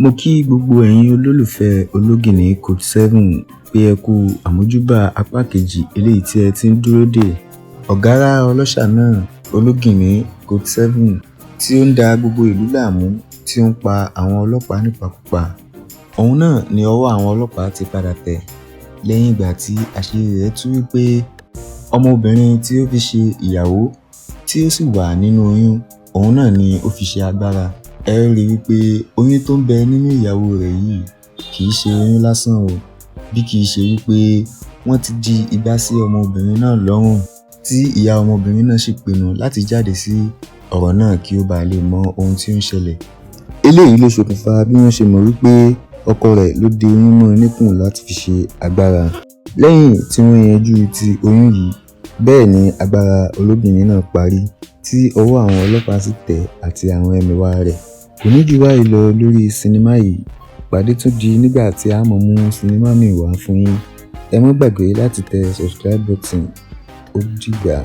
Mo kí gbogbo ẹ̀yin olólùfẹ́ Ológìnní Code 7 pé ẹ kú àmójúbà apá kejì eléyìí tí ẹ ti ń dúró dè. Ọ̀gárá ọlọ́ṣà náà, Ológìnní Code 7 tí ó ń da gbogbo ìlú láàmú, tí ó ń pa àwọn ọlọ́pàá nípakúpa. Òun náà ni ọwọ́ àwọn ọlọ́pàá ti padà tẹ̀ lẹ́yìn ìgbà tí àṣírí rẹ̀ tú wípé ọmọbìnrin tí ó fi ṣe ìyàwó tí ó sì wà nínú oyún, òun náà ni ó fi ṣe agbára. Ẹ ó rí wípé oyún tó ń bẹ nínú ìyàwó rẹ̀ yìí kì í ṣe oyún lásán o, bí kì í ṣe wípé wọ́n ti di igbá sí ọmọbìnrin náà lọ́rùn, tí ìyá ọmọbìnrin náà sì pinnu láti jáde sí ọ̀rọ̀ náà kí ó bàa lè mọ ohun tí ó ń ṣẹlẹ̀. Eléyìí ló ṣokùnfà bí wọ́n ṣe mọ̀ wípé ọkọ rẹ̀ ló de oyún mọ́ ọn níkùn láti fi ṣe agbára. Lẹ́yìn tí wọ́n yanjú ti oyún yìí, bẹ́ẹ̀ ni agbára Ológìnní náà parí, tí ọwọ́ àwọn ọlọ́pàá sì tẹ̀ àti àwọn ẹmẹ̀wà rẹ̀. Kò ní jù báyìí lọ lórí sinimá yìí. Ìpàdé tún di nígbà tí a máa mú sinimá míì wá fún yín. Ẹ má gbàgbé láti tẹ subscribe button. Ó dìgbà.